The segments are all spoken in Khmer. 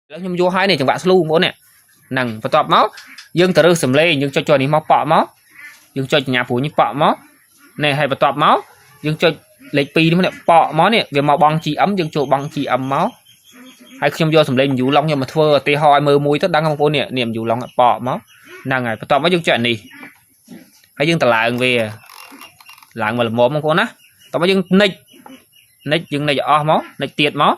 ឥឡូវខ្ញុំយកហើយនេះចង្វាក់ slew បងប្អូននេះហ្នឹងបន្ទាប់មកយើងទៅរើសសំឡេងយើងចុចចូលនេះមកប៉ក់មកយើងចុចសញ្ញាព្រួយនេះប៉ក់មកនេះហើយបន្ទាប់មកយើងចុចលេខ2នេះនេះប៉ក់មកនេះវាមកបង GM យើងចូលបង GM មកហើយខ្ញុំយកសំឡេងយូឡុងខ្ញុំមកធ្វើឧទាហរណ៍ឲ្យមើលមួយទៅដឹងបងប្អូននេះនេះយូឡុងប៉ក់មកហ្នឹងហើយបន្ទាប់មកយើងចុចអានេះហើយយើងតឡើងវាឡើងមកល្មមបងប្អូនណាតោះមកយើងនិចនិចយើងនិចឲ្យអស់មកនិចទៀតមក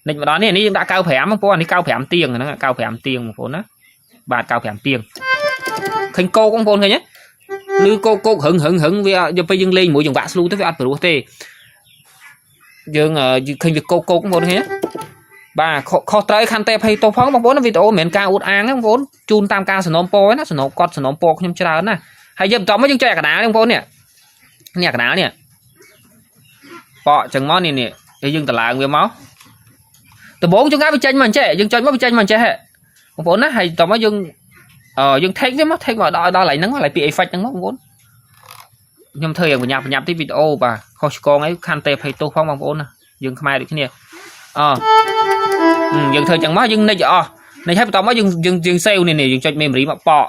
និចម្ដងនេះនេះយើងដាក់95បងប្អូននេះ95ទៀងហ្នឹង95ទៀងបងប្អូនណាបាទ95ទៀងឃើញកោកបងប្អូនឃើញទេឬកោកកោករឹងរឹងរឹងវាយកពេលយើងលេងមួយចង្វាក់ slew ទៅវាអត់ព្រោះទេយើងឃើញវាកោកកោកបងប្អូនឃើញទេបាទខុសត្រូវខន្តីអភ័យទោសផងបងប្អូនវីដេអូមិនមែនការអួតអាងទេបងប្អូនជូនតាមការសំណូមពរណាសំណូមគាត់សំណូមពរខ្ញុំច្រើនណាហើយយើងបន្តមកយើងចុចអាកដាលបងប្អូននេះនេះអាកដាលនេះប៉កចឹងមកនេះនេះហើយយើងតឡើងវាមកដំបូងចង្កាវាចេញមកអញ្ចេះយើងចុចមកវាចេញមកអញ្ចេះបងប្អូនណាហើយតមកយើងអឺយើង take វាមក take មកដល់ដល់កន្លែងហ្នឹងកន្លែងពី effect ហ្នឹងមកបងប្អូនខ្ញុំធ្វើយ៉ាងបញ្ញាប់បញ្ញាប់ទីវីដេអូបាទខុសឆ្គងអីខន្តីអភ័យទោសផងបងប្អូនណាយើងខ្មែរដូចគ្នាអយើងធ្វើចឹងមកយើងនិចអស់និចហើយបន្តមកយើងយើងយើង save នេះនេះយើងចុច memory មកប៉ក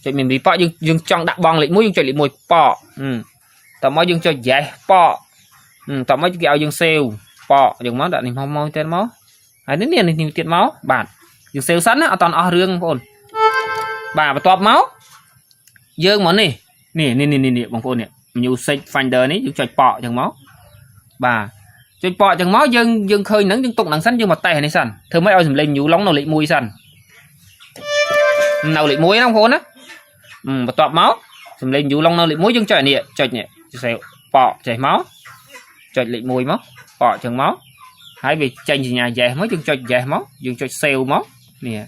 ចុច memory ប៉កយើងយើងចង់ដាក់បងលេខ1យើងចុចលេខ1ប៉កតមកយើងចុច yes ប៉កតមកគេឲ្យយើង save ប៉កយើងមកដាក់នេះមកមកទៀតមកហើយនេះនេះនេះទៀតមកបាទយើង save សិនណាអត់តអស់រឿងបងប្អូនបាទបន្ទាប់មកយើងមកនេះនេះនេះនេះនេះបងប្អូននេះ music finder នេះយើងចុចប៉កចឹងមកបាទចុចប៉កចឹងមកយើងយើងឃើញហ្នឹងយើងទុកហ្នឹងសិនយើងមកតេស្តនេះសិនធ្វើម៉េចឲ្យសំឡេងញូឡុងនៅលេខ1សិននៅលេខ1ហ្នឹងបងប្អូនណាបន្ទាប់មកសំឡេងយូឡុងនៅលេខ1យើងចុចអានេះចុចនេះសេប៉កចេះមកចុចលេខ1មកប៉កចឹងមកហើយវាចេញសញ្ញា yes មកយើងចុច yes មកយើងចុច save មកនេះ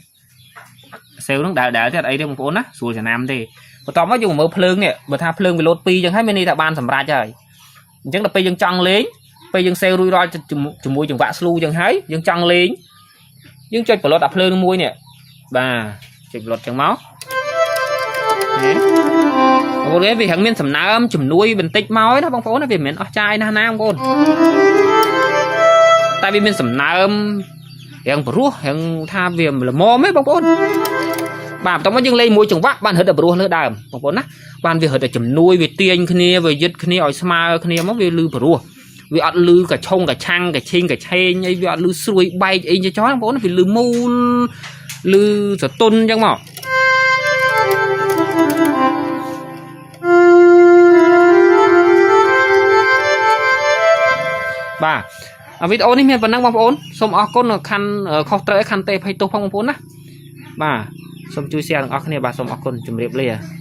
save ហ្នឹងដែលដែលទេអត់អីទេបងប្អូនណាស្រួលចំណាំទេបន្ទាប់មកយើងមើលភ្លើងនេះបើថាភ្លើងវាលោត2ចឹងហើយមានន័យថាបានសម្រេចហើយអញ្ចឹងដល់ពេលយើងចង់លេងពេលយើង save រួចរាល់ជាមួយចង្វាក់ slew ចឹងហើយយើងចង់លេងយើងចុចប្លុតអាភ្លើងមួយនេះបាទចុចប្លុតចឹងមកនេះបងប្អូនវារាងមានសំណើមជំនួយបន្តិចមកណាបងប្អូនណាវាមិនមែនអស់ចាយណាស់ណាបងប្អូនតែវាមានសំណើមរាងព្រោះរាងថាវាល្មមឯងបងប្អូនបាទបន្ទាប់មកយើងលេងមួយចង្វាក់បានរត់តែព្រោះលើដើមបងប្អូនណាបានវារត់តែជំនួយវាទាញគ្នាវាយឹតគ្នាឲ្យស្មើគ្នាមកវាលឺព្រោះវាអត់លឺកឆុងកឆាំងកឈិងកឆេងអីវាអត់លឺស្រួយបែកអីចោះបងប្អូនវាលឺមូលលឺសតុនអញ្ចឹងមកបាទវីដេអូនេះមានប៉ុណ្ណឹងបងប្អូនសូមអរគុណខណ្ឌខុសត្រូវខន្តីអភ័យទោសផងបងប្អូនណាបាទសូមជួយ share ទាំងអស់គ្នាបាទសូមអរគុណជម្រាបលា។